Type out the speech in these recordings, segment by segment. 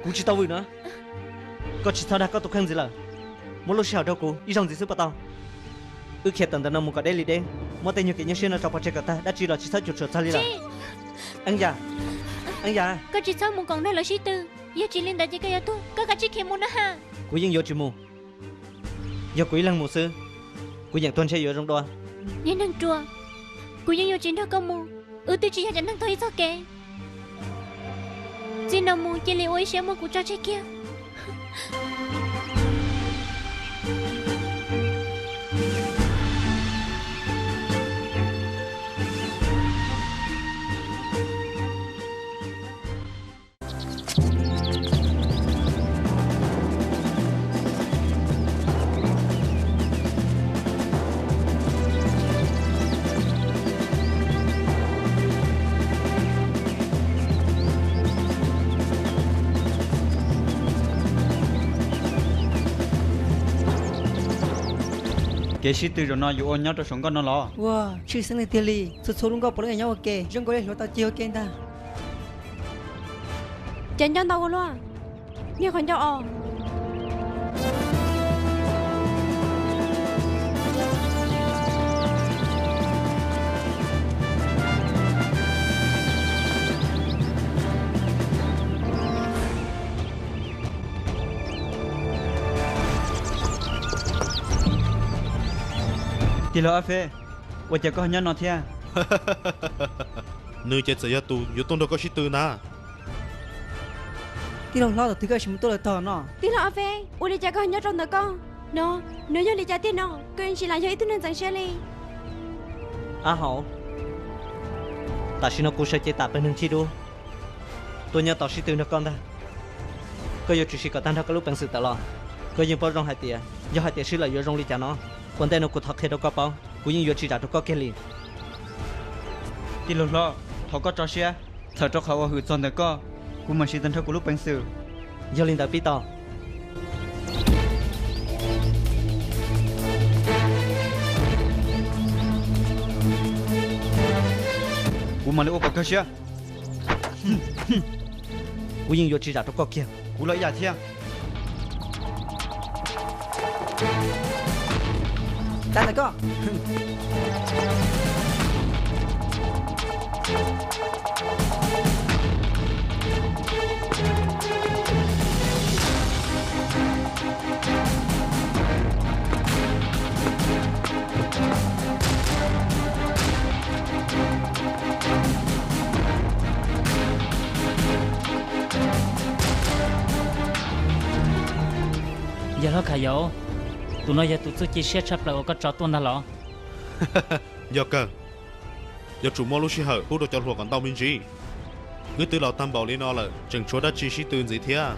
Kuv tsis tau vwm no. Koj tsis txhob dag koj tus kheej ntxiv lawm. Muab lub sij hawm rau kuv ib zaug ntxiv xwb puas tau? Wb khiav tawm ntawm no mus kom deb li deb, muab tej nyuag kev nyuaj siab no tso pov tseg kom tag, dab tsi los tsis txhob cuam tshuam txog li lawm. Eeb Yaj, Eeb Yaj, koj tsis txhob mus koom nrog lawv sib tw. Yog tsis li ntawd ces koj yuav tuag. Koj kav tsij khiav mus na ha. Kuv yeej yuav tsis mus. Yog kuv ib leeg mus xwb, kuv yeem tuag ntshe yuav zoo dua. Niag neeg ruam, kuv yeej yuav tsis nrog koj mus. Wb twb tsis yog cov neeg tuag ib txoj kev. Txij no mus cia li ua ib siab muab kuv tso tseg kiag. Kev sib tw zaum no yuav ua nyob rau saum nkoj no los? Ua tshwj xeeb tiag tiag li, txhua txhua lub nkoj puav leej nyob ua ke, zoo nkaus li hluav taws cig ua ke ntag. Cov ncauj ntau ua luaj, niag qhov ncauj os. Tij laug Ab Feb, ua cas koj ho nyob no thiab? Nws ces txawm yog tus yuav tuaj nrog koj sib tw ntag. Tij laug hlob, thaum twg koj sim mus tuaj lawm tog no? Tij laug Ab Feb, ua li cas koj ho nyob rau ntawm koj no? Nws yog li cas tiag no? Koj yeej tsis lam yog ib tug neeg ntxeev siab li. Ab Hauv, tam sim no kuv sawv cev tam pawg neeg chib dub tuaj nyob tos sib tw nrog koj ntag. Koj yuav tsum siv kom tag nrho koj lub peev xwm tawm los. Koj yeej paub zoo hais tias yog hais tias swb lawm yuav zoo li cas no. Ua ntej no kuv thov qhia rau koj paub, kuv yeej yuav tsis zam rau koj kiag li. Tij laug hlob, thov koj tso siab, txhawm rau qhov uas hwm txog ntawm koj, kuv mam siv tag nrho kuv lub peev xwm. Yog li ntawd pib tau. Kuv mam li ua kom kawg siab. Kuv yeej yuav tsis zam rau koj kiag. Kuv los ib yam thiab. Tag ntawm koj. Yawg hlob Khas Yaus, tus no yog tus txuj ci siab tshaj plaws uas koj tso tuaj ntag los? Yog kawg, yuav tsum muab lub sij hawm pub rau cov hluas kom ntau me ntsis. Wb twb laus tag npaum li no lawm tseem tshuav dab tsi sib tw ntxiv thiab?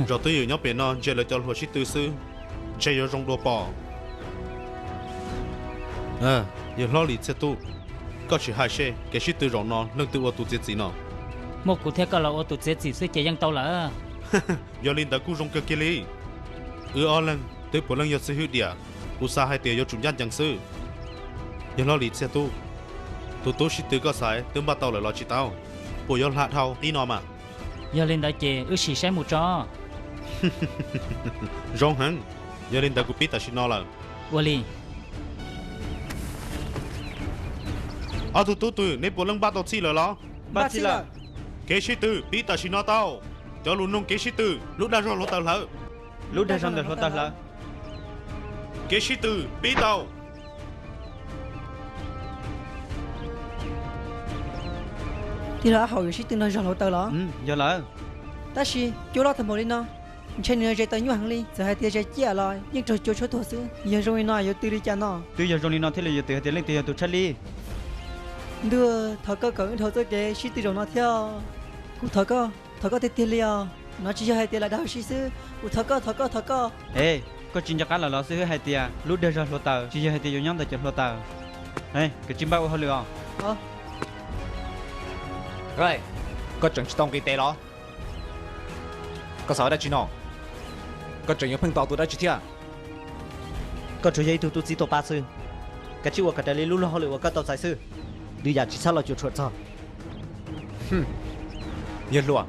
Zaum twj ywm nyob pem no ntsia lawv cov hluas sib tw xwb, ntshe yuav zoo dua pom. Yawg hlob Lis Txhiaj Tub, koj sim hais seb kev sib tw zaum no leej twg ua tus txiav txim no? Muaj kuv thiab koj los ua tus txiav txim xwb ces yeej tau lawm. Yog li ntawd kuj zoo kawg kiag li. Wb ob leeg twb puav leej yog xib hwb diam, kuv xav hais tias yuav tsum ncaj ncees xwb. Yawg hlob Lis Txhiaj Tub, tus tub sib tw koj xaiv twb npaj tau lawm los tsis tau? Puas yuav hla dhau ib no mas? Yog li ntawd ces wb sim saib mus tso. Zoo heev, yog li ntawd kuv pib tam sim no lawm. Ua li. Ob tug tub twg neb puav leej npaj tau txhij lawm los? Npaj txhij lawm. Kev sib tw pib tam sim no tau. Cov lus nug kev sib tw, lub dag zog hluav taws hlawv. Lub dag zog ntawm hluav taws hlawv. Kev sib tw pib tau. Tij laug Ab Haus yuav sib tw nrog zog hluav taws los? Yog lawm. Tab sis cua loj tag npaum li no, ntshe nws ze taws nyuaj heev li, txawm hais tias ze ciaj los yeej raug cua tshuab tuag xwb. Yog zoo li no yuav tw li cas no? Twb yog zoo li no thiaj li yuav twm hais tias leej twg yog tus tshaj lij. Ntuj, thov koj kom wb dhau txoj kev sib tw zaum no thiab. Kuv thov koj, thov koj tiag tiag li os. No tsis yog hais tias lam dag si xwb, kuv thov koj, thov koj, thov koj. Es, koj tsis nco qab los los xib hwb hais tias lub dag zog hluav taws tsis yog hais tias yuav nyob ntawm cov hluav taws. Kav tsij npaj ua hauj lwm os. Koj tseem tsis tau nqis tes los? Koj xav ua dab tsi no? Koj tseem yuav pheej tos tus dab tsi thiab? Koj tsuas yog ib tug tub txib tuaj pab xwb. Kav tsij ua kom raws li lub luag hauj lwm uas koj tau txais xwb, lwm yam tsis txhob los cuam tshuam txog. Yawg hluas,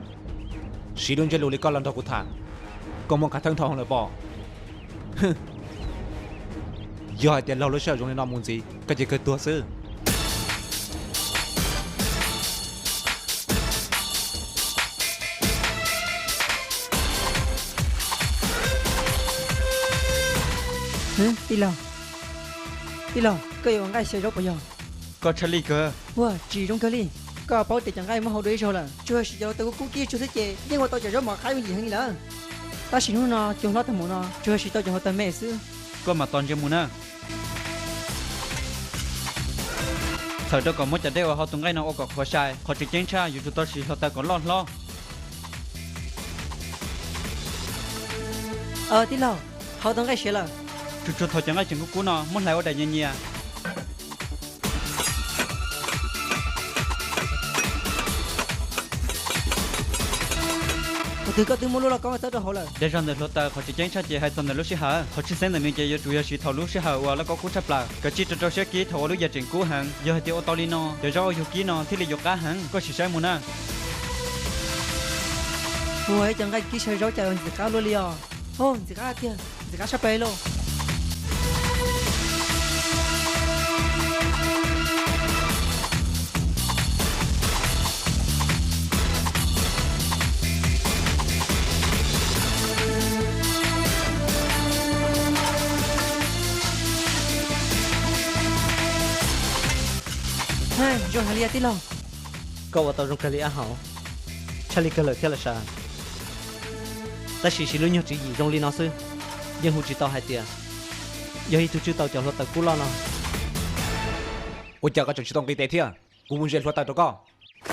Siv lub ntsiab lus li koj los nrog kuv tham, koj muaj qab theeb dhau lawm pob? Yog hais tias laug lub sij hawm zoo li no mus ntxiv, koj ces kawg tuag xwb. Tij laug, tij laug, koj yuav ua nqaij xyaw zaub puas yog? Koj tshaj lij kawg. Ua tsis zoo kawg li. Koj paub tias cov nqaij muab hau dua ib zaug lawm, tsuas yog siv cov hluav taws kub kib tsuag xwb ces yeej ua tau cov zaub mov qab yooj yim heev li lawm. Tab sis hnub no cua hlob tag mus no tsuas yog siv tau cov hluav taws me xwb. Koj mam tos ntsia mus na. Txhawm rau kom muab cov dej uas hau tus nqaij no ua kom qhuav sai, qhov tseem ceeb tshaj yus tsum tau siv hluav taws kom loj hlob. Tij laug, hau tau nqaij siav lawm. Tsuas tsuas thaum cov nqaij tseem kub kub no muab hlais ua daim nyias nyias. Ua twg koj twb muab lub lauj kaub txawb rau hauv lawm? Dag zog ntawm hluav taws qhov tseem ceeb tshaj ces hais txog ntawm lub sij hawm, qhov tshwj xeeb ntawm nws ces yuav tsum yog siv thaum lub sij hawm uas lauj kaub kub tshaj plaws. Kav tsij rau rau siab kib thaum uas lub yam tseem kub heev, yog hais tias ua tau li no cov zaub uas yus kib no thiaj li yuav qab heev. Koj sim saib mus na. Ua ib co nqaij kib xyaw zaub cas yuav ntxim qab luaj li os. Ntxim qab tiag, ntxim qab tshaj plaws li lauj. Zoo heev li tij laug. Koj ua tau zoo kawg li ab hauv. Tshaj li kawg lawm thiab los sav. Tab sis siv lub nyuag tswv yim zoo li no xwb, yeej hu tsis tau hais tias yog ib tug tswj tau cov hluav taws kub loj no. Ua cas koj tseem tsis tau nqis tes thiab? Kuv mus zes hluav taws rau koj.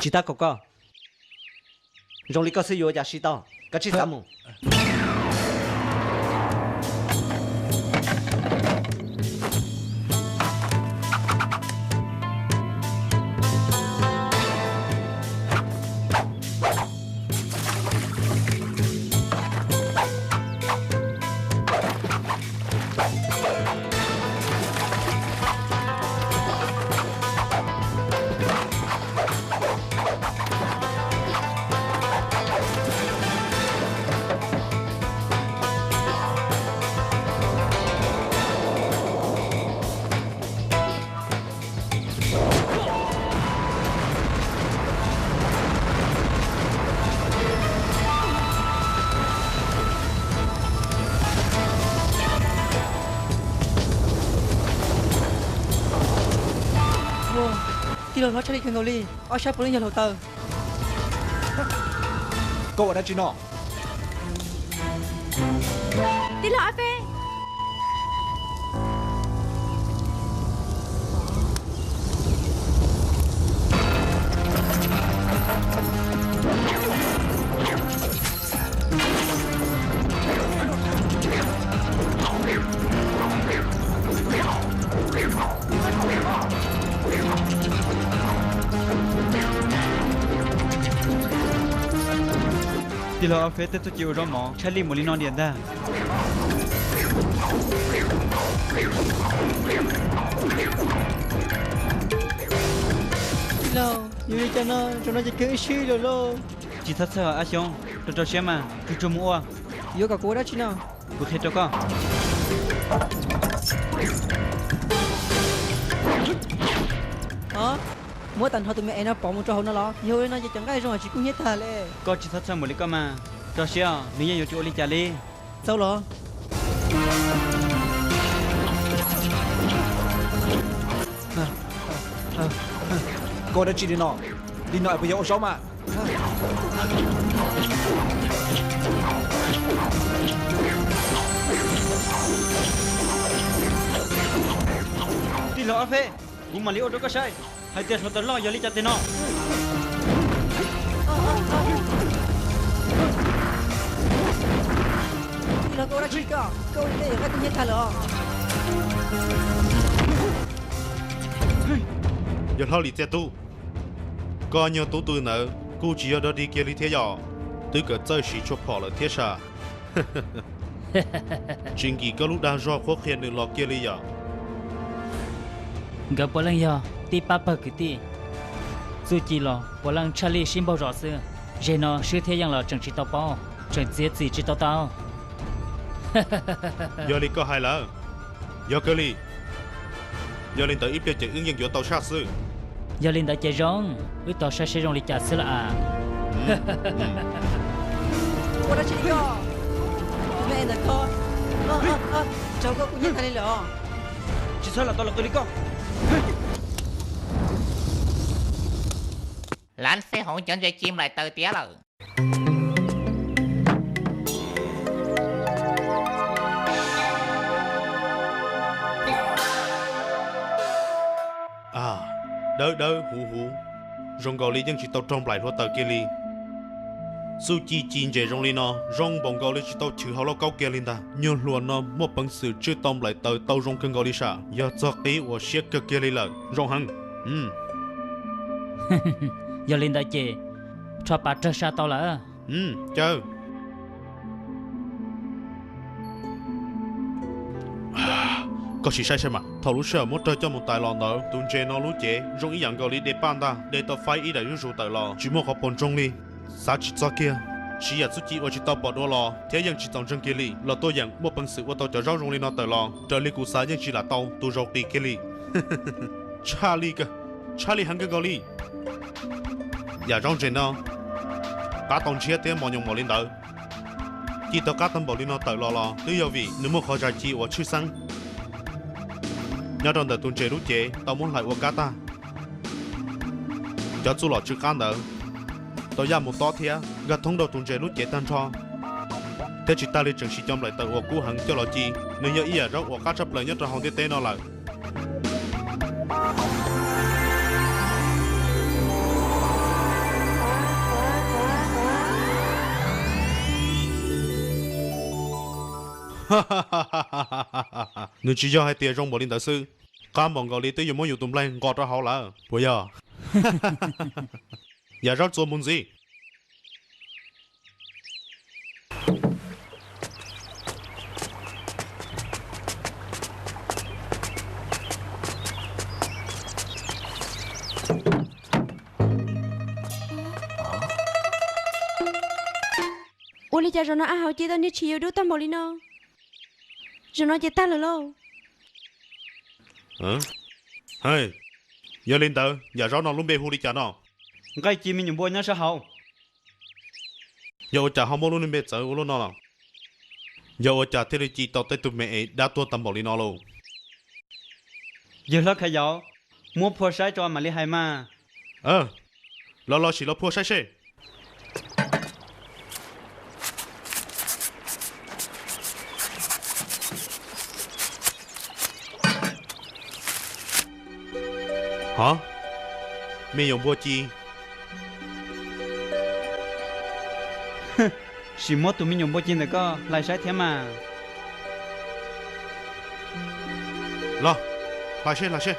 Tsis tab kaum koj. Zoo li koj xwb yuav ua cas siv tau. Kav tsij xav mus. Tij laug hlob tshaj li kawg nkaus li, ob sab puav leej yog hluav taws. Koj ua dab tsi no? Tij laug Ab Feb. Tij laug Ab Feb tej txuj ci ua zaub mov tshaj lij mus li no diam ntag. Tij laug, yuav li cas no, zaum no ces kawg wb swb lawm lauj. Tsis txhob txhawj Ab Xyoob, rau rau siab mas, tsuag tsuag mus ua. Yuav kom kuv ua dab tsi no? Kuv qhia rau koj. Muab tag nrho tus me es no pov mus rau hauv no los? Yog li no ces cov nqaij zoo tsis kub hnyiab tag li. Koj tsis txhob txhawj npaum li koj mas, rau siab os, nws yeej yuav tsis ua li cas li. Txaus los. Koj ua dab tsi li no? Li no es puas yog ua zaub mas? Tij laug Ab Feb, kuv mam li ua rau koj saib hais tias hluav taws loj yog li cas tes no. Tij laug, koj ua dab tsi koj? Koj ua li tej yog koj twb hnyiab tag lawm os. Yawg hlob Lis Txiaj Tub, koj nyuag tub tw ntawd kuj tsis yog dog dig kiag li thiab yom, twb kawm txawj siv tshuaj phom lawm thiab sas. Tsis nkim koj lub dag zog qhuab qhia nws los kiag li yom. Nkawd puav leej yog tib pab pawg kwv tij, txuj ci los puav leej tshaj lij sib npaug zos xwb. Zem no swb thiab yeej los tseem tsis tau paub, tseem txiav txim tsis tau tau. Yog li koj hais lawm, yog kawg li. Yog li ntawd ib pliag ces wb yeej yuav tau saj xwb. Yog li ntawd ces zoo, wb tos saib seb zoo li cas xwb los as. Ua dab tsi li koj? Me ntawm ko, tsaug koj kuj nyiam tag li lawm os. Tsis txhob lam tau lawv qw li koj. Lav xib hwb, cov ntses ci nplaim taws tiav lawm. Dawb dawb huv huv, zoo nkaus li yeej tsis tau raug nplaim hluav taws kiag li. Txuj ci ci ntses zoo li no zoo npaum nkaus li tsis tau chwv hauv lauj kaub kiag li ntag. Nyuag hluas no muaj peev xwm tswj tau nplaim taws tau zoo kawg nkaus li sam, yog txog qib uas siab kawg kiag li lawm. Zoo heev. Yog li ntawd ces rho pas rawg sa tau lawm. Caw. Koj sim saib saib mas, thaum lub sij hawm muab rawg coj mus tais los ntawd, tus ntses no lub cev zoo ib yam nkaus li de paj ntag, de tau faib ib daim zuj zus tawm los tsis muaj qhov puas ntsoog li. Xav tsis txog kiag, siv yam txuj ci ua tsis tau pom dua los thiab yeej tsis txaus ntseeg kiag li, los tuaj yeem muaj peev xwm ua tau cov zaub zoo li no tawm los. Raws li kuv xav yeej tsis lam tau tus zaus qis kiag li. Tshaj li, tshaj li heev kawg nkaus li. Yam zaub ntses no qab tau ntshiab thiab mos nyoos npaum li ntawd. Ci tau qab tau npaum li no tawm los los twb yog vim nws muaj qhov zais ci uas tshwj xeeb nyob rau ntawm tus ntses lub cev tau muab hlais ua kab tag. Cov txuj lom tsw qab ntawd tau yaj mus tob thiab nkag thoob rau tus ntses lub cev tag nrho, thiab tsis tas li tseem siv cov nplaim taws uas kub heev coj los ci. Nws yog ib yam zaub uas qab tshaj plaws nyob rau hauv ntiaj teb no lawm. Nws tsis yog hais tias zoo npaum li ntawd xwb, qab npaum nkaus li twb yuav muab yus tus nplaig nqos rau hauv lawm puas yog? Yam zaub txuas mus ntxiv. Ua li cas zaum no a hauv ci tau niag tshis yuav dub tag npaum li no? Zaum no ces tag lawm lauj. Yog li ntawd yam zaub no lub npe hu li cas no? Nqaij ci me nyuam npua nyob sab hauv. Yog ua cas ho muab lub niag npe txawv ua luaj no los? Yog ua cas thiaj li ci tau tej tug me es dab tuag tag npaum li no lauj? Yawg hlob Khayauv, muab phua saib tso mam li hais mas. Los los sim los phua saib seb. Hov, me nyuam npua ci. Sim muab tus me nyuam npua ci ntawm koj hlais saib thiab mas. Los, hlais seb, hlais seb.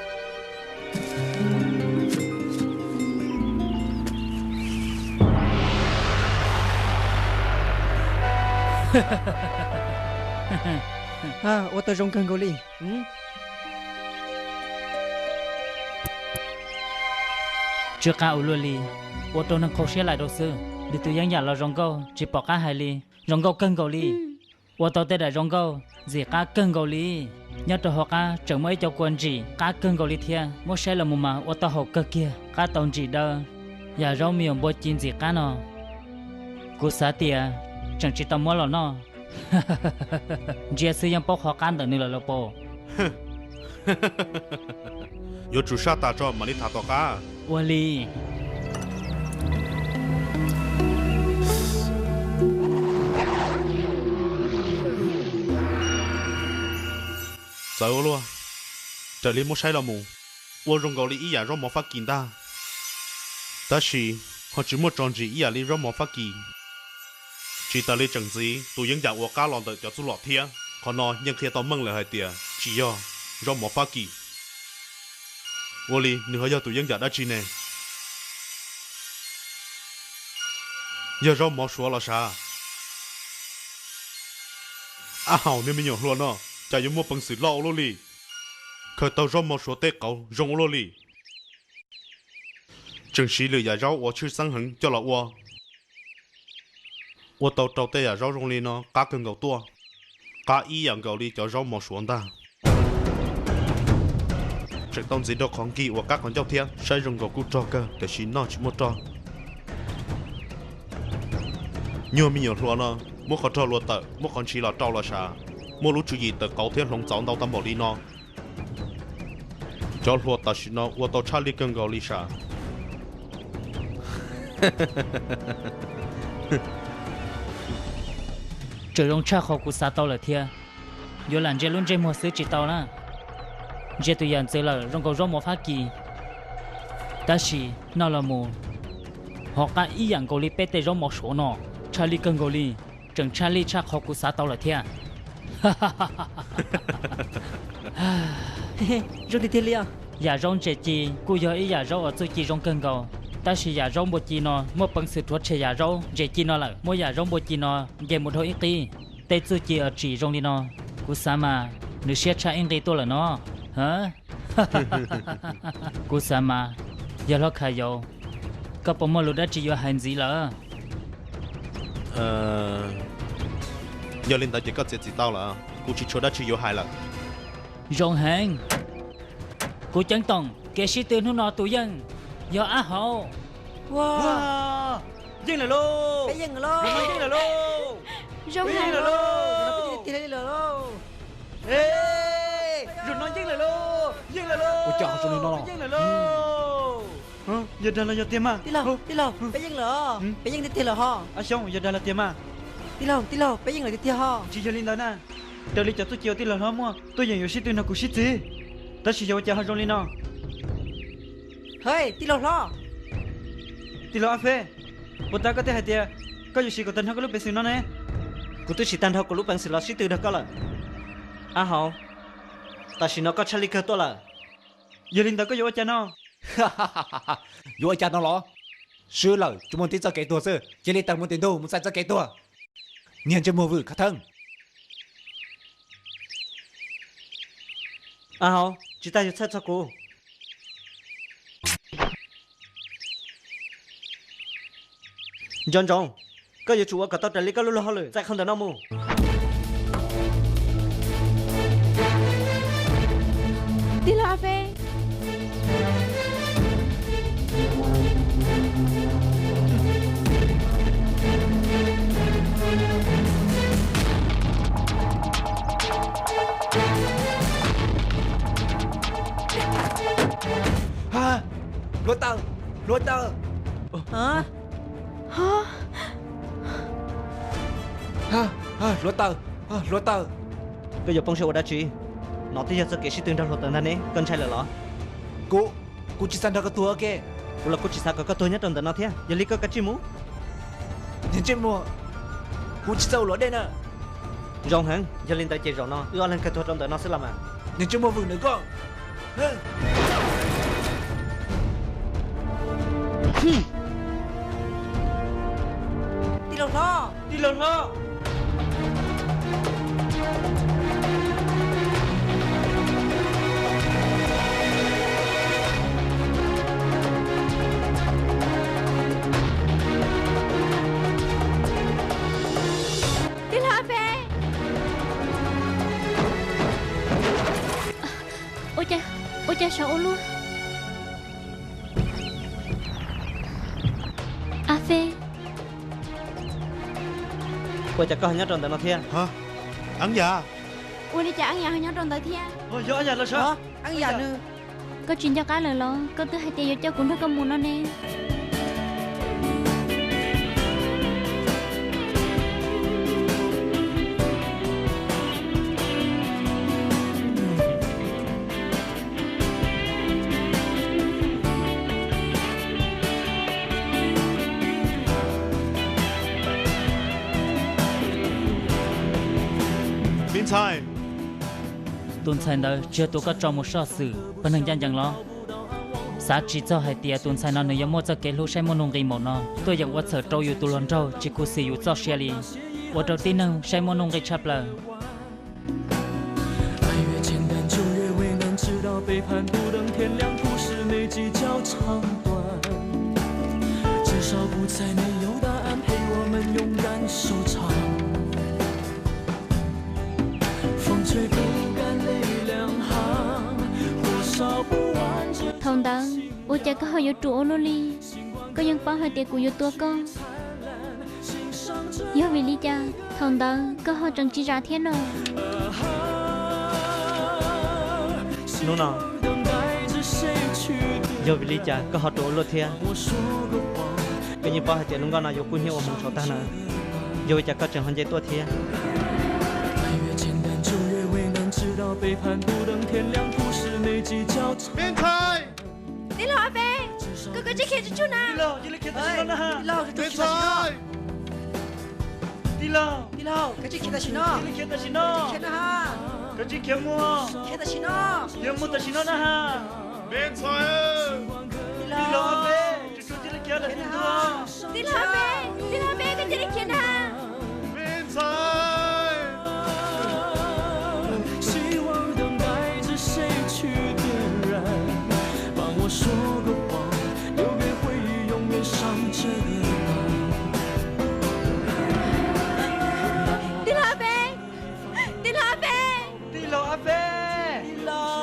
Ua tau zoo kawg nkaus li. Tsw qab ua luaj li, ua rau neeg qhau siab lais rau xwb. Nws tus yeeb yam los zoo nkauj tsis pom qab hais li, zoo nkauj kawg nkaus li. Ua tau tej daim zoo nkauj ntxim qab kawg nkaus li. Nyob rau hauv qab tseem muaj ib co kua ntsim qab kawg nkaus li thiab, muab saib los mus mas ua tau haum kawg kiag, qab tau ntsim daw. Yam zaub me nyuam npua ci ntxim qab no, kuv xav tias tseem tsis tau muab los noj. Ntsia xwb yeej paub qhov qab ntawm nws lawm los pom. Yuav tsum saj tas tso mam li tham tom qab. Ua li. Txawv ua luaj, raws li muab saib los mus, ua zoo nkaus li ib yam zaub mov Fab Kis ntag. Tab sis ho tsis muaj tso ntsim ib yam li zaub mov Fab Kis. Tsis tas li tseem ntxiv tus yeeb yam uas qab los ntawm cov txuj lom thiab. Qhov no yeej qhia tau meej lawm hais tias tsis yog zaub mov Fab Kis. Ua li nws ho yog tus yeeb yam dab tsi ne? Yog zaub mov Suav los sav? Ab haum, niag me nyuam hluas no cas yuav muaj peev xwm loj ua luaj li, khaws tau zaub mov Suav tej qauv zoo ua luaj li. Tseem siv lwm yam zaub uas tshwj xeeb heev coj los ua. Ua tau rau tej yam zaub zoo li no qab kawg nkaus tuaj, qab ib yam nkaus li cov zaub mov suav ntag. Tseem tau ntxiv rau qhov nkig uas qab qhov ncauj thiab, saib zoo nkaus kuj rog kawg tiam sis noj tsis muaj rog. Nyuag me nyuam hluas no, muab qhov rog luag tawm, muab qhov ntshis los rau los sav, muaj lub tswv yim tawm qauv thiab hloov txauv ntau tau npaum li no. Cov hluas tam sim no ua tau tshaj lij kawg nkaus li sav. Tseem zoo tshaj qhov kuv xav tau lawm thiab. Yuav lam ntsia lub ntsej muag xwb tsis tau na. Ntsia tus yam ntxwv lawm zoo nkaus zaub mov Fab Kis, tab sis noj los mus ho qab ib yam nkaus li peb tej zaub mov suav no. Tshaj lij kawg nkaus li, tseem tshaj lij tshaj qhov kuv xav tau lawm thiab. Zoo tiag tiag li os. Yam zaub ntses ci kuj yog ib yam zaub uas txuj ci zoo kawg nkaus, tab sis yam zaub npua ci no muaj peev xwm rhuav tshem yam zaub ntses ci no lawm. Muab yam zaub npua ci no nce mus dhau ib qib, tej txuj ci uas tsim zoo li no, kuv xav mas nws siab tshaj ib nqi tuaj lawm no. Kuv xav mas yog hlob Kha Yau, koj puas muaj lus dab tsi yuav hais ntxiv lawm? Yog li ntawd ces koj txiav txim tau lawm, kuv tsis tshuav dab tsi yuav hais lawm. Zoo heev. Kuv ceeb toom kev sib tw hnub no tus yeej yog Ab Hauv. Yeej lawm lauj, peb yeej lawm lauj, yeej lawm lauj, zoo heev lawm lauj, tiag tiag li lawm lauj. Zaum no yeej lawm lauj, yeej lawm lauj, ua cas zoo li no los, yeej lawm lauj. Yog dag los yog tiag mas? Tij laug, tij laug, peb yeej lawm, peb yeej tiag tiag lawm ho. Ab Xyooj, yog dag los tiag mas? Tij laug, tij laug, peb yeej lawm tiag tiag ho. Tsis yog li ntawd na, raws li cov txuj ci uas tij laug hlob muaj, tuaj yeem yuav sib tw nrog kuv sib txig, tab sis yog ua cas ho zoo li no? Hej, tij laug hlob. Tij laug Ab Feb, puas tas koj twb hais tias koj yuav siv kom tag nrho koj lub peev xwm no ne? Kuv twb siv tag nrho kuv lub peev xwm los sib tw nrog koj lawm. Ab Hauv, tam sim no koj tshaj lij kawg tuaj lawm. Yog li ntawd koj yuav ua cas no? Yuav ua cas no los? Swb lawm tsuas muaj tib txoj kev tuag xwb, cia li tawm mus tim ntug mus txais txoj kev tuag. Niag ntsej muag vwm khav theeb. Ab Hauv, tsis tas yus txhawj txog kuv. Nco ntsoov, koj yuav tsum ua kom tau raws li koj lub luag hauj lwm txais qhov ntawm no mus. Tij laug Ab Feb. Hluav taws, hluav taws. Hluav taws, hluav taws. Koj yuav poob siab ua dab tsi? No twb yog txoj kev sib tw nrog hluav taws ntag ne, koj ntshai lawm los? Kuv, kuv tsis xav nrog koj tuag ua ke. Kuv los kuv tsis xav kom koj tuag nyob rau ntawm no thiab, yog li koj kav tsij mus. Niag ntsej muag, kuv tsis txawj ua luam dej na. Zoo heev, yog li ntawd ces zaum no wb ob leeg kawg tuag rau ntawm no xwb los mas. Niag ntsej muag vwm ntawm koj. Tij laug hlob, tij laug hlob. Tij laug Ab Feb. Ua cas, ua cas saum ua luaj? Ab Feb. Ua cas koj ho nyob rau ntawm no thiab? Eeb Yam. Ua li cas Eeb Yam ho nyob rau ntawd thiab? Yog Eeb Yam los sav. Eeb Yam nws. Koj tsis nco qab lawm los? Koj twb hais tias yuav coj kuv nrog koj mus no ne. Me ntxhais. Tus ntxhais ntawd tsis yog tus koj tso mus soj xwm pawg neeg ncaj ncees los? Xav tsis txog hais tias tus ntxhais no nws yuav muaj txoj kev hlub saib muaj nuj nqis npaum no, tuaj yeem ua txhawm rau yus tus hluas nraug tsis khuv xim yus txoj sia li, ua rau tib neeg saib muaj nuj nqis tshaj plaws. Thaum ntawd ua cas koj ho yuav ruam ua luaj li? Koj yeej paub hais tias kuv yuav tua koj. Yog vim li cas thaum ntawd koj ho tseem tsis zam thiab no? Hnub no, yog vim li cas koj ho ruam ua luaj thiab? Koj yeej paub hais tias lub nkoj no yuav kub hnyiab ua hmoov saum tag na. Yog vim li cas koj tseem ho nce tuaj thiab? Me ntxhais. Tij laug Ab Peb, koj, koj tsis khiav tsuj tsuag na. Tij laug, cia li khiav tam sim no na. Tij laug, tij laug, koj tsis khiav tam sim no. Tij laug, koj tsis khiav tam sim no. Tij laug, koj tsis khiav mus. Khiav tam sim no. Khiav mus tam sim no na ha. Me ntxhais. Tij laug Ab Peb, tsuj tsuag cia li khiav lawm tij laug. Tij laug Ab Peb, tij laug Ab Peb, koj cia li khiav na. Me ntxhais. Tij laug Ab Peb, tij laug Ab Peb, tij laug Ab Peb, tij laug.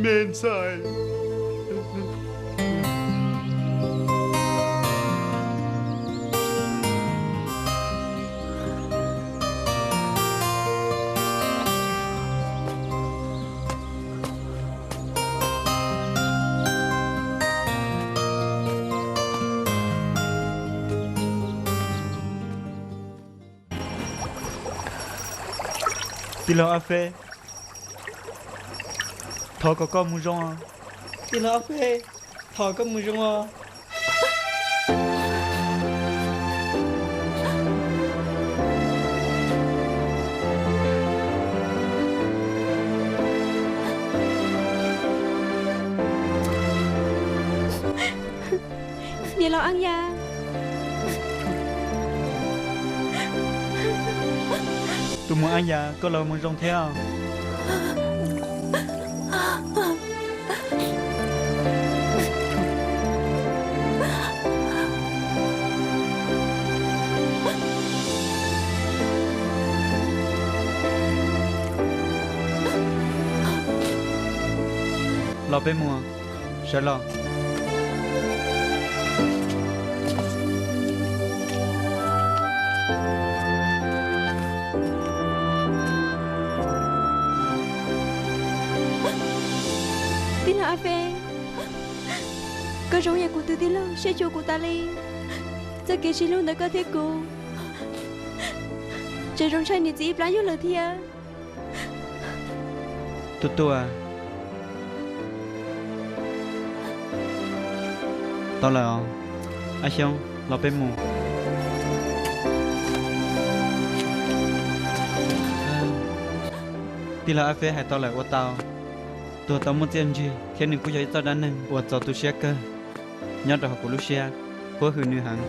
Me ntxhais. Tij laug Ab Peb, thov kom koj mus zoo. Tij laug Ab Peb, thov koj mus zoo os. Niam laus Ab Yas. Tus muam Ab Yas, koj los mus zoo thiab. Los peb mus, sawv los. Tij laug Ab Peb, koj zoo yam kuv tus tij laug siab cuag kuv tas li. Txoj kev sib hlub ntawm koj thiab kuv, tseem zoo tshaj niam txiv ib plab nyuag lawm thiab. Tuaj tuaj. Tau lawm os, Ab Xyoob, los peb mus. Tij laug Ab Peb hais tau lawm ua tau. Tuag tau muaj txiaj ntsig thiab nws kuj yog ib txoj dab neeg uas txaus tu siab kawg nyob rau hauv kuv lub siab, huab hwm nws heev.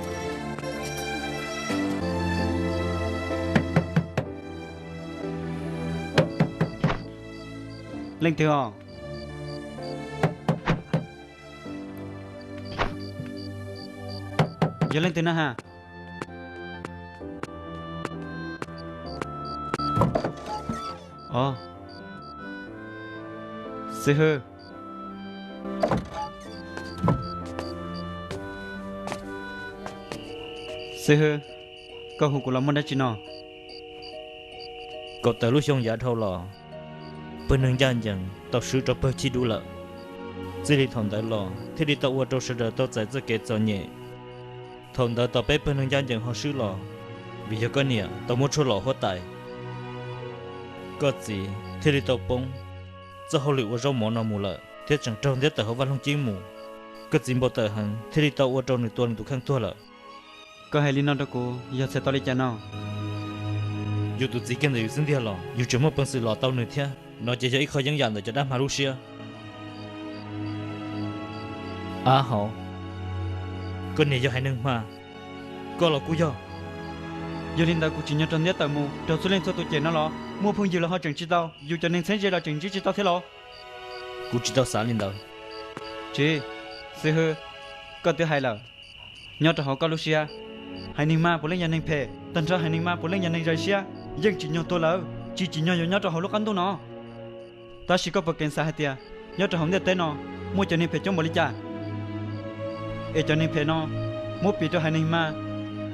Leej twg os? Yog leej twg na ha? Os, Xib Hwb. Xib Hwb, koj hu kuv los muaj dab tsi no? Kaum tawm lub xyoo yav dhau los, pawg neeg ncaj ncees tau swb rau pawg chim dub lawm. Txij li thaum ntawd los thiaj li tau ua rau sawv daws tau txais txoj kev txom nyem. Thaum ntawd tos peb pawg neeg ncaj ncees ho swb los, vim yog koj niam tau muab tshuaj lom huab tais, koj txiv thiaj li tau poob txoj hauj lwm ua zaub mov no mus lawm thiab tseem raug ntiab tawm hauv Vaj Loog Ceeb mus. Koj txiv npau taws heev thiaj li tau ua rau nws tua nws tus kheej tuag lawm. Koj hais li no rau kuv yog txhais tau li cas no? Yus tus txiv kiag ntawm yus xwb ntiag los yus tseem muaj peev xwm lom tau nws thiab. No ces yog ib qho yeeb yam ntawm cov dab hma lub siab. Ab hauv, koj niag yog haiv neeg hma, koj los kuj yog. Yog li ntawd kuv tsim nyog raug ntiab tawm mus raug txhua leej txhua tus cem no los? Muaj phooj ywg los ho tseem tsis tau, yus cov neeg txheeb ze los tseem ntsib tsis tau thiab los? Kuv tsis tau xav li ntawd. Tsis, xib hwb, koj twb hais lawm, nyob rau hauv koj lub siab, Haiv Neeg Maj puav leej yog neeg phem, tag nrho Haiv Neeg Maj puav leej yog neeg zais siab, yeej tsim nyog tuag lawm, tsis tsim nyog yuav nyob rau hauv lub qab ntuj no. Tab sis koj puas keev xav hais tias nyob rau hauv ntiaj teb no muaj cov neeg phem coob npaum li cas, es cov neeg phem no muab piv rau Haiv Neeg Maj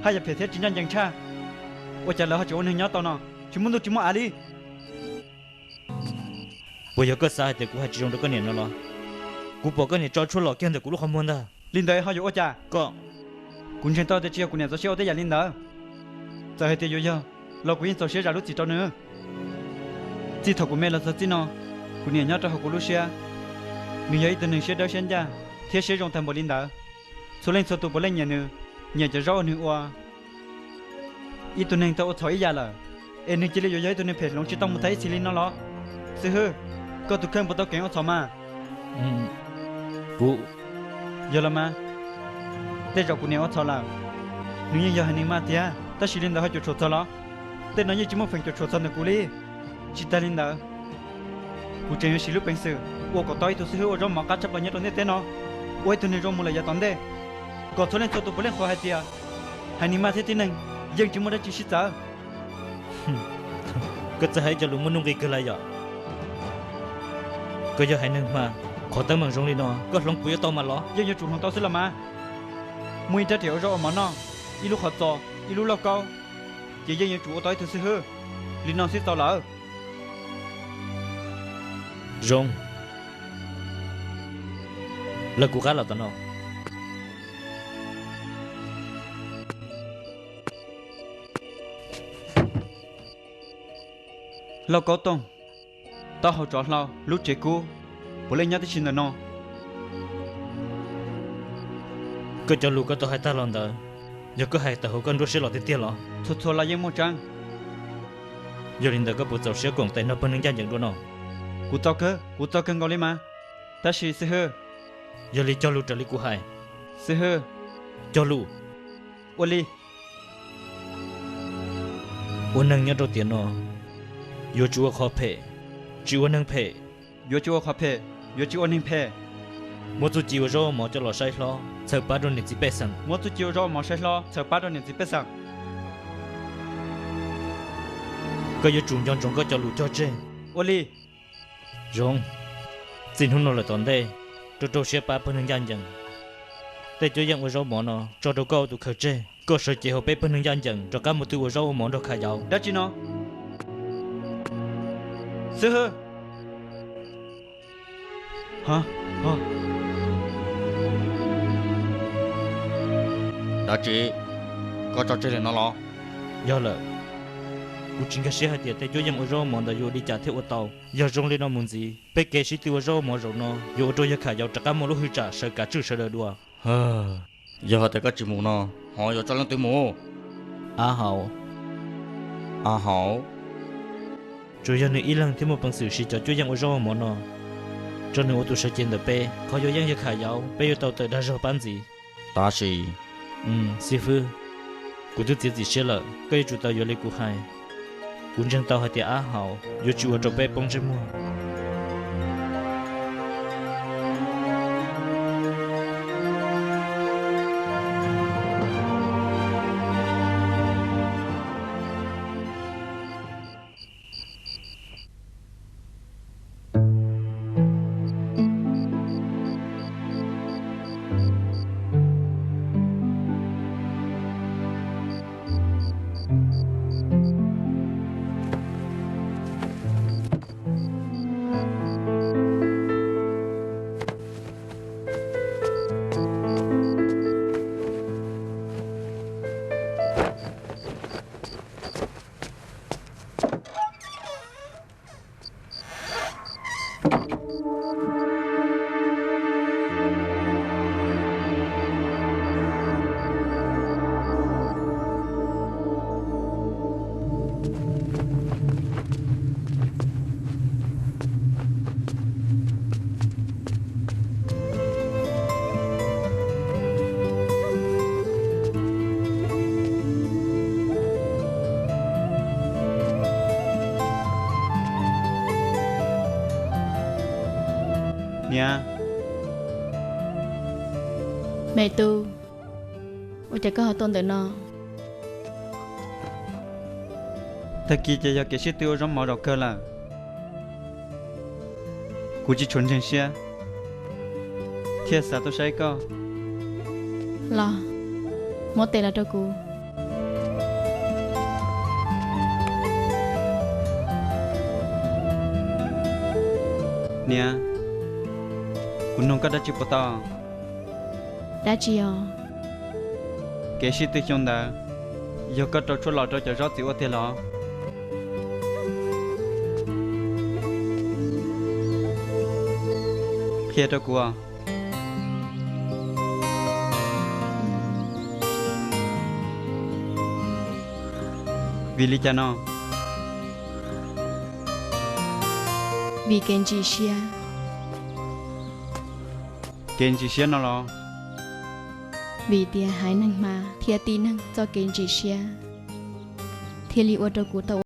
haj yam phem thiab tsis ncaj ncees tshaj. Ua cas lawv ho tseem ua neeg nyob tau no, tsis muaj ntuj tsis muaj av li? Puas yog koj xav hais tias kuv hais tsis zoo rau koj niam no los? Kuv pom koj niam tso tshuaj los kiag ntawm kuv lub qhov muag ntag. Li ntawd ho yuav ua cas? Koj, kuv ntseeg tau tias tsis yog kuv niam txaus siab ua tej yam li ntawd. Txawm hais tias yuav yog los kuv yeej txaus siab zam lub txim rau nws. Txij thaum kuv me los txog txij no, kuv niam nyob rau hauv kuv lub siab, nws yog ib tug neeg siab dawb siab ncaj thiab siab zoo tag npaum li ntawd. Txhua leej txhua tus puav leej nyiam nws, nyiam cov zaub uas nws ua. Ib tug neeg tau ua txhaum ib yam lawm, es nws cia li yuav yog ib tug neeg phem hloov tsis tau mus tag ib txhis li no los? Xib hwb, koj tus kheej puas tau keev ua txhaum mas? Kuv, yog los mas, tej zaum kuv niam ua txhaum lawm. Nws yeej yog Haiv Neeg Maj tiag, tab sis li ntawd ho cuam tshuam txog los? Tej no yeej tsis muaj feem cuam tshuam txog ntawm kuv li. Tsis tas li ntawd, kuv tseem yuav siv lub peev xwm ua kom tau ib tug xib hwb ua zaub mov qab tshaj plaws nyob rau ntiaj teb no, ua ib tug neeg zoo mus lawm yav tom ntej, kom txhua leej txhua tus puav leej qhuas hais tias Haiv Neeg Maj thiab tib neeg yeej tsis muaj dab tsi sib txawv. Koj txawj hais cov lus muaj nuj nqis kawg li yom. Koj yog Haiv Neeg Maj, qhov teeb meem zoo li no koj hloov puas yuav tau mas los? Yeej yuav tsum hloov tau xwb los mas. Muaj ib rab riam ua zaub ua mov noj, ib lub qhov txos, ib lub lauj kaub, ces yeej yuav tsum ua tau ib tug xib hwb. Li no xwb tau lawm. Zoo, lawv kuv qab los tom no. Lauj kaub tooj, taub hau tsov hlau, lub tsev kub, puav leej nyob tib si ntawm no. Koj cov lus koj tau hais tag los ntawd, yog koj hais tawm hauv koj nruab siab los tiag tiag los? Txhua txhua los yeej muaj tseeb. Yog li ntawd koj puas txaus siab koom tes nrog pawg neeg ncaj ncees dua no? Kuv txaus kawg, kuv txaus kawg nkaus li mas. Tab sis xib hwb, yog li cog lus raws li kuv hais. Xib hwb, cog lus. Ua li. Ua neeg nyob rau tiam no, yuav tsum ua qhov phem, tsis ua neeg phem. Yuav tsum ua qhov phem, yuav tsis ua neeg phem. Muab txuj ci ua zaub ua mov coj los saib hlob, txhawm pab rau niam txiv pej xeem. Muab txuj ci ua zaub ua mov saib hlob, txhawm pab rau niam txiv pej xeem. Koj yuav tsum nco ntsoov koj cov lus cog tseg. Ua li. Zoo, txij hnub no lawm tom ntej, rau rau siab pab pawg neeg ncaj ncees. Tej cuab yeej ua zaub mov no tso rau koj ua tus khaws tseg. Koj sawv cev hauv peb pawg neeg ncaj ncees rov qab mus twb ua zaub ua mov nrog Khas Yauv. Dab tsi no? Xib hwb. Dab tsi? Koj tso tseg li no los? Yog lawm, kuv tsis nkag siab hais tias tej cuab yeej ua zaub ua mov ntawd yuav ua li cas thiaj ua tau. Yog zoo li no mus ntxiv, peb kev sib tw ua zaub ua mov zaum no yuav ua rau yawg Khas Yauv rov qab muaj lub hwj tsam sawv kav tswj sawv daws dua. Yog hais tias koj tsis mus no, ho yuav tso leej twg mus? A Hauv. A Hauv? Tsuas yog nws ib leeg thiaj muaj peev xwm siv cov cuab yeej ua zaub ua mov no, tso nws ua tus sawv cev ntawm peb. Qhov yuav yeej yawg Khas Yauv, peb yuav tau tawm dag zog pab ntxiv. Tab sis, xib fwb, kuv twb txiav txim siab lawm, koj yuav tsum tau yuav li kuv hais. Kuv ntseeg tau hais tias A Hauv yuav tsis ua rau peb poob ntsej muag. Niam. Me tub, ua cas koj ho tuaj ntawm no? Tag kis ces yog kev sib tw ua zaub mov zaum kawg lawm. Kuv tsis tshua ntseeg siab thiaj xav tuaj saib koj. Los, muab tes los rau kuv. Niam, kuv nug koj dab tsi puas tau? Dab tsi os? Kev sib tw xyoo ntawd, yog koj rau tshuaj los rau cov zaub txiv ua tiag los? Qhia rau kuv. Vim li cas no? Vim kev ntsim siab. Kev ntsim siab no los? Vim tias haiv neeg hma thiab tib neeg txoj kev ntsim siab thiaj li ua rau kuv tau